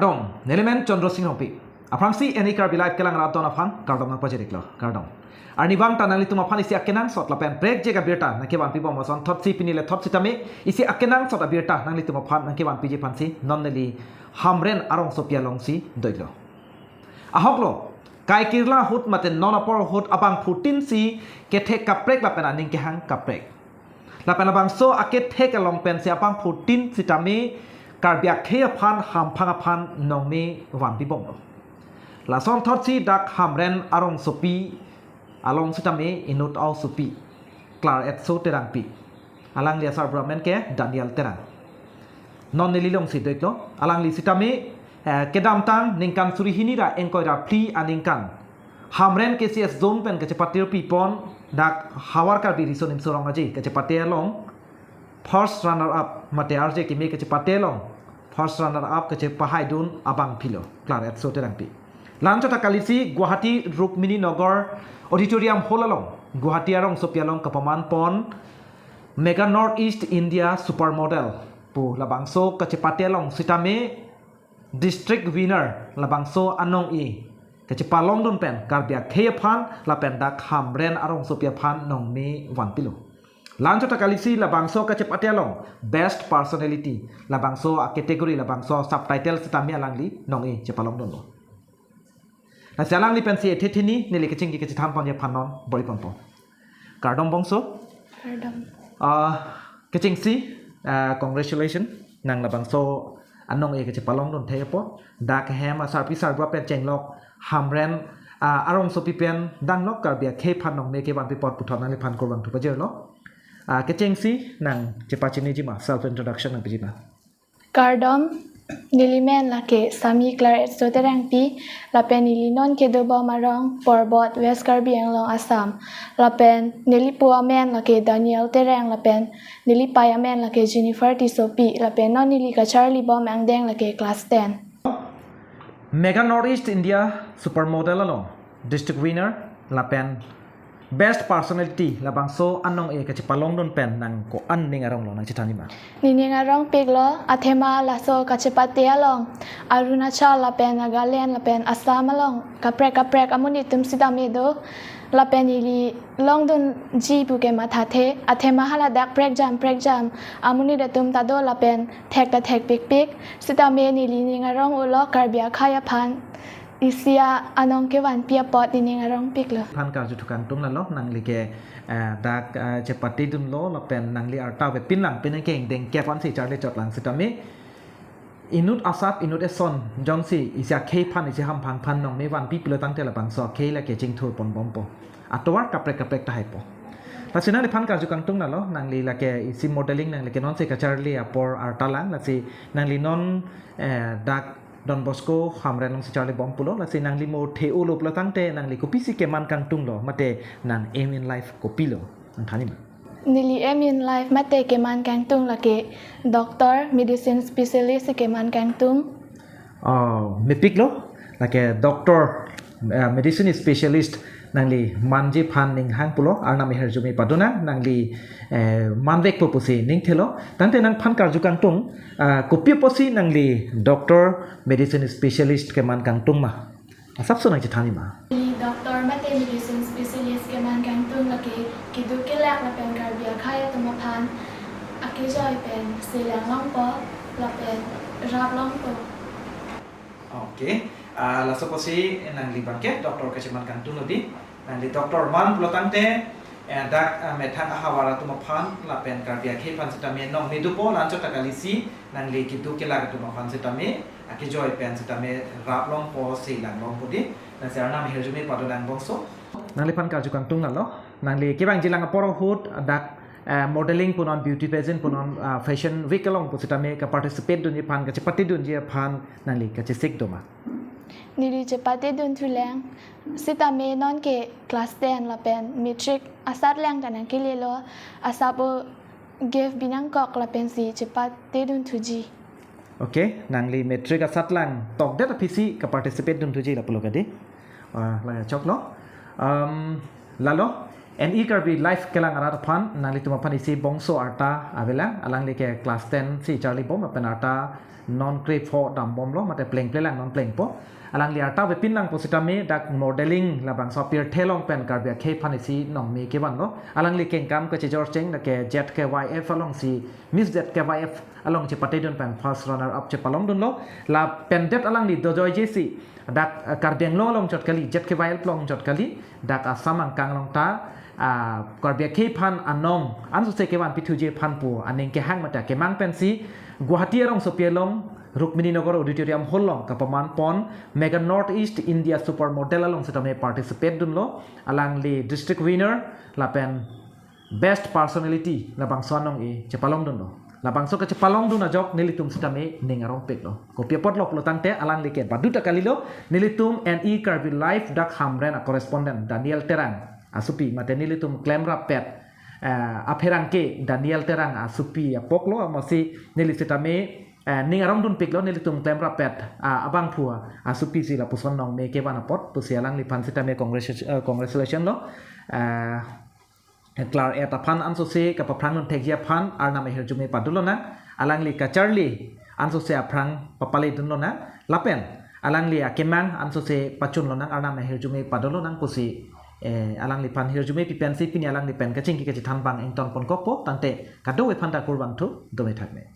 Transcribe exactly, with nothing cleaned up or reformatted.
Kardom, nelimen Chandra Sing Rongpi. Aphrangsi N E Karbi Live kelang rat don aphan kardom nangpajir-iklo, kardom. Arnivang ta nanglitum aphan isi akenangsot lapen prekjak abirta nangkevanpibom asonthotsi pini lethot sitame isi akenangsot abirta nanglitum aphan nangkevanpiji aphansi non neli Hamren arongsopi alongsi do-iklo. Ahoklo, kaikirla ahut mate non apor ahut abangphutinsi kethek kaprek lapen aning kehang kaprek. Lapen labangso akethek along pensi abangphutin sitame Karbi akhei aphan hamphang aphan nongme vanpibomlo. Lasonthotsi dak Hamren arongsopi along sitame inut a-osopi Klar Etso Terangpi, alangli asarbura amen ke Daniel Terang, non neli alongsi do-iklo. Alangli sitame, eh, kedamtang ningkan suri hini ra ingkoi ra phli aningkan Hamren K C S zone pen kachepatirpipon dak Havar Karbi Riso Nimso Rong Aje kachepate along first runner up mate arje kimi kachepate along first runner up kachepahaidun abangphilo Klar Etso Terangpi. La-anchot ta kalisi Guwahati Rukmini Nagar Auditorium Hall along Guwahati arongsopi along kapamanpon Mega North East India Supermodel pu labangso kachepate along sitame district winner labangso anong-e kachepalongdun pen Karbi akhei aphan lapen dak Hamren arongsopi aphan nongme vanpilo. La-anchot ta kalisi labangso kachepate along best personality labangso a-category labangso subtitle sitame alangli nong-e chepalongdunlo. Lasi alangli pensi ethe theni neli kechingki kachethanponji aphan non bor-iponpo. Kardom bongso. Kardom. Ah, kechengsi, ah, congratulations nang labangso anong-e kachepalongdun thek apot. Dak hem asarpi sarbura pen chenglok Hamren, ah, arongsopi pen danglok Karbi akhei aphan nongme kevanpi apot puthot nangliphan kurvangthu pajirlo. Ah, kechengsi nang chepachiniji ma, self introduction nangpiji ma. Kardom, nelimen lake Sami Klar Etso Terangpi, lapen neli non kedobom arong Parbot, West Karbi Anglong, Assam. Lapen nelipu amen lake Daniel Terang, lapen nelipei amen lake Jennifer Tissopi, lapen non neli kacharlibom angdeng lake class ten. Mega North East India Supermodel along district winner lapen best personality labangso anong-e kachepalongdun pen nang ko-an ning aronglo, nang chethanji ma? Nening arongpiklo, athema laso kachepate along Arunachal lapen Nagaland lapen Assam along kaprek kaprek amonit atum sitame do. Lapen neli longdunji pu ke mathathe, athema hala dak prekjam prekjam amonit atum ta do lapen thek ta thekpikpik. Sitame neli ning arong-ulo Karbi akhei aphan isi anong kevanpi apot nening arongpiklo. Phan karju thukangtung lalo, nangli ke, eh, dak, eh, chepatedunlo lapen nangli arta avepin lang, penang ke ingdeng kep ansi charli chotlang sitame inut asap inut eson jongsi isi akhei aphan isi hamphang aphan nongme vanpi pulo tangte labangso akhei lake chingthurponbompo. Atovar kaprek kaprek tahaipo. Lasi nangliphan karju kangtung lalo, nangli lake isi modeling nangli ke nonsi kacharli apor arta lang, lasi nangli non, eh, dak Don Bosco Hamren alongsi charlibom pulo, lasi nangli mo the-olo pulo tangte nangli kopisi keman kangtunglo, mate nang aim in life kopilo, nang thanji ma? Neli aim in life mate keman kangtung lake doctor, medicine specialist keman kangtung. Oh, mepiklo, lake doctor, eh, medicine specialist nangli manji aphan ning hang pulo, Arnam ahirjume padonang, nangli, eh, manvekpo pusi ning thelo. Tangte nangphan karju kangtung, ah, kopi apotsi nangli doctor, medicine specialist keman kangtung ma? Asapso nang chethanji ma? Neli doctor mate medicine specialist keman kangtung lake keduk kelak lapen Karbi akhei atum aphan akejoi pen selang longpo lapen rap longpo. Okay. Ah, laso apotsi nangli abangke doctor kacheman kangtunglo di. Nangli doctor man pulo tangte, eh, dak, ah, methang ahavar atum aphan lapen Karbi akhei aphan sitame nongme dopo, la-anchot ta kalisi nangli keduk kelak atum aphan sitame akejoi pen sitame rap longpo, selang longpo di. Lasi Arnam ahirjume padonang bongso. Nangliphan karju kangtung lalo, nangli kevangjilang apor ahut dak, eh, modeling punon, beauty pageant punon, ah, fashion week along pu sitame kaparticipate dunji aphan, kachepatedunji aphan nangli kachesik do ma? Neli chepatedun thulang, sitame non ke class ten lapen matric asatlang ta nangkelelo, asap o gave binangkok lapensi chepatedun thuji. Okay, nangli matric asatlang tokdet aphisi kaparticipate dun thuji lapulo kadi. Ah, lake choklo. Um, lalo, N E Karbi Live kelang arat aphan, nanglitum aphan isi bongso arta avelang, alangli ke class ten si charlibom lapen arta non krepho dambomlo, mate plengple lang non plengpo. Alangli arta avepin lang pusitame dak modeling labangso apirthe along pen Karbi akhei aphan isi nongme kevanlo. Alangli kengkam kachejor cheng dak ke Z K Y F alongsi, Miss Z K Y F along chepatedun pen first runner up chepalongdunlo. Lapen det alangli dojoijesi dak, eh, Karbi Anglong along chot kali, Z K Y F along chot kali, dak Assam angkang along ta, ah, Karbi akhei aphan anong ansose kevan pithuji aphan pu aning kehang mate akemang pensi Guwahati arongsopi along Rukmini Nagar Auditorium Hall along kapaman pon Mega North East India Super Model along sitame participate dunlo. Alangli district winner lapen best personality labangso anong-e chepalongdunlo. Labangso kachepalongdun ajok nelitum sitame ning arongpiklo. Kopi apotlo pulotangte alangli ke badut ta kalilo, nelitum N E Karbi Live dak Hamren a-correspondent Daniel Terang asopi, mate nelitum klemrappet, eh, apherangke Daniel Terang asopi apoklo, amatsi neli sitame, eh, ning arongdunpiklo, nelitum klemrappet, ah, abangphu asopi si lapuson nongme kevan apot pusi alangliphan sitame congratulation, eh, congratulation lo. Eh, Klar-et aphan ansose kapaphrangdun thekji aphan Arnam ahirjume padolonang, alangli kacharli ansose aphrang papaledunlonang, lapen alangli akemang ansose pachunlonang, Arnam ahirjume padolonang pusi, eh, alangliphan hirjume pipensi pini alangli pen kachingki kachethan abang ingtonponkokpo, tangte kadokave aphanta kurvangthu, dome thakme.